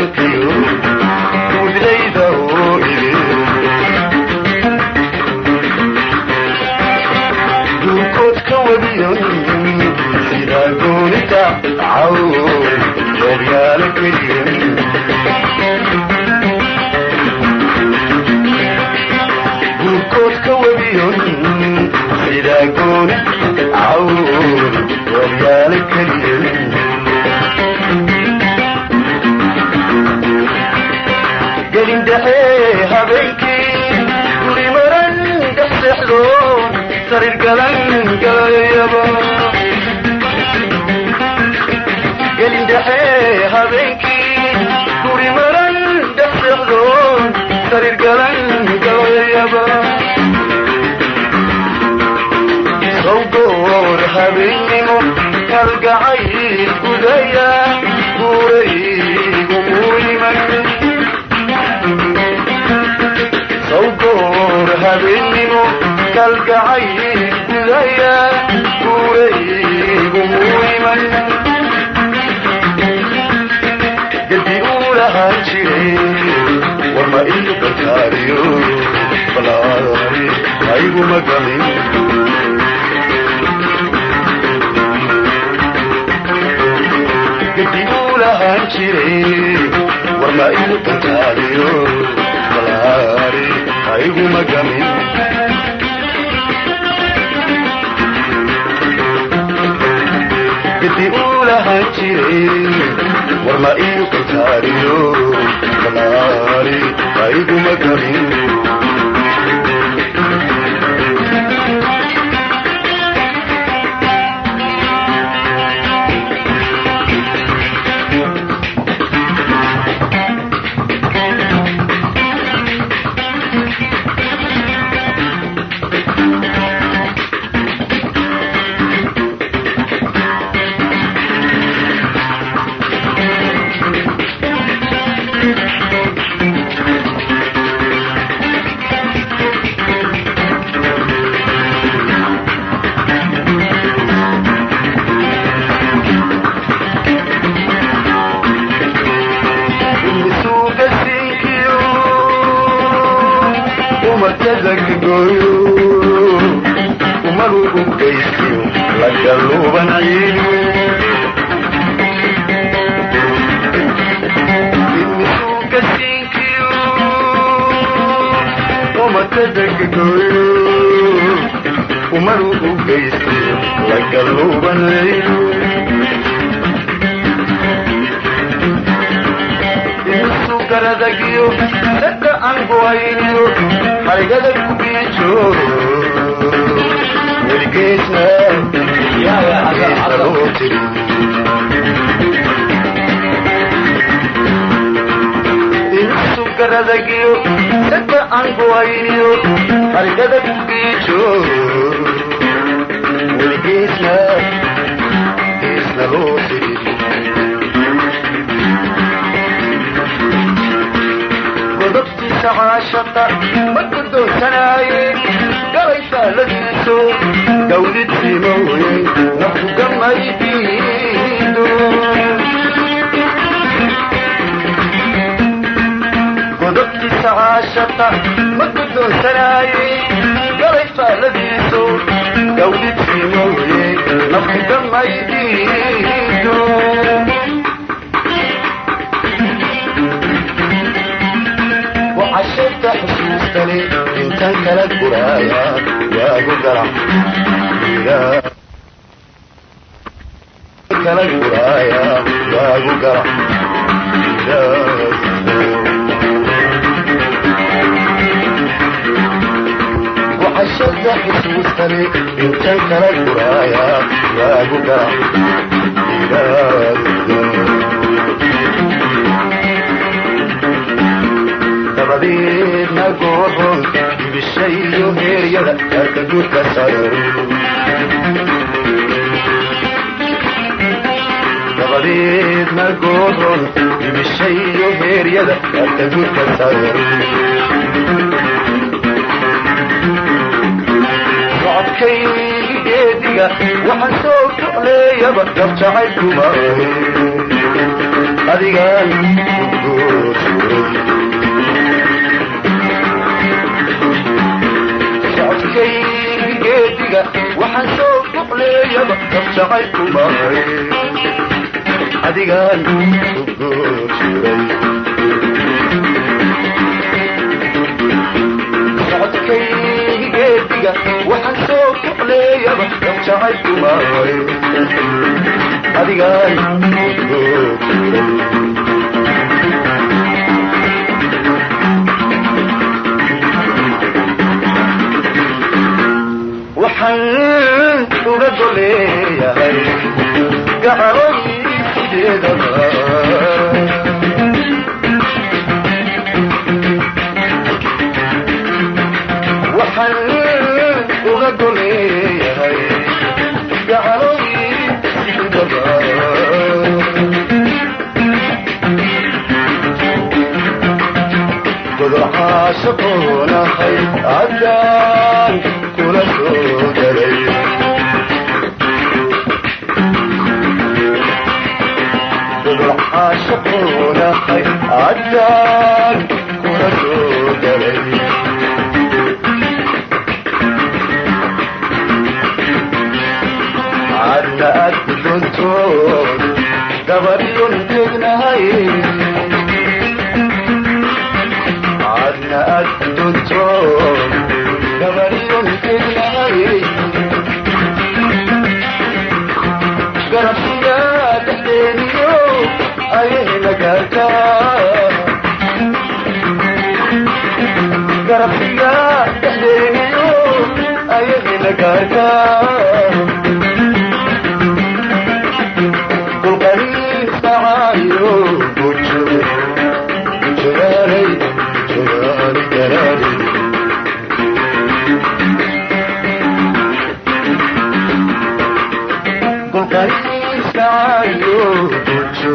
Gaashaankiyo guudlayda oo idin duurkood ka wadiyon sidaa goonida caw goobyaala keliyan duurkood ka wadiyon sidaa gooni caw goobyaala keliyan gelin dhexe habeenkii guri maran dhex seexdoon sariir galan galayaba gelin dhexe habeenkii guri maran dhex seexdoon sariir galan galayaba sawgoor habeennimo kalgacayl gudaya guuraygu muiman sawgoor habeennimo kalgacayl gudaya guuraygu muiman gedi uu lahaan jiray warma ilu gantaariyo balaari ayguma gamin gedi uu lahaan jiray warma ilu gantaariyo balaari ayguma gamin gedi uu lahaan jiray warma ilu gantaariyo balaari ayguma gamin. Socodkaygi geediga waxaan soo ducleeyaba gabjacaylkuma. Adigaan ku guursuray. Socodkay geediga waxaan soo buqleeyaba dabjacay kumay. Adigaan ku guursuray. Socodkay geediga waxaan soo buqleeyaba dabjacay kumay. Adigaan ku guursuray. Waxaan uga goleeyahay gacaloysideedaba, waxaan uga goleeyahay gacaloysideedaba, godolcaashaqoonahay haddaan kula soo galay, godolcaashaqoonahay haddaan kula soo galay. Cadna aad guddoontood gabadhyon tegnahay, cadna aad guddoontood gabadhyon tegnahay, garabsiga dhexdeeniyo ayayna gaarka, garabsiga dhexdeeniyo ayayna gaarka. Dulqariin sacaayo gujo gujogaalay gujogaali garaali, dulqariin sacaayo gujo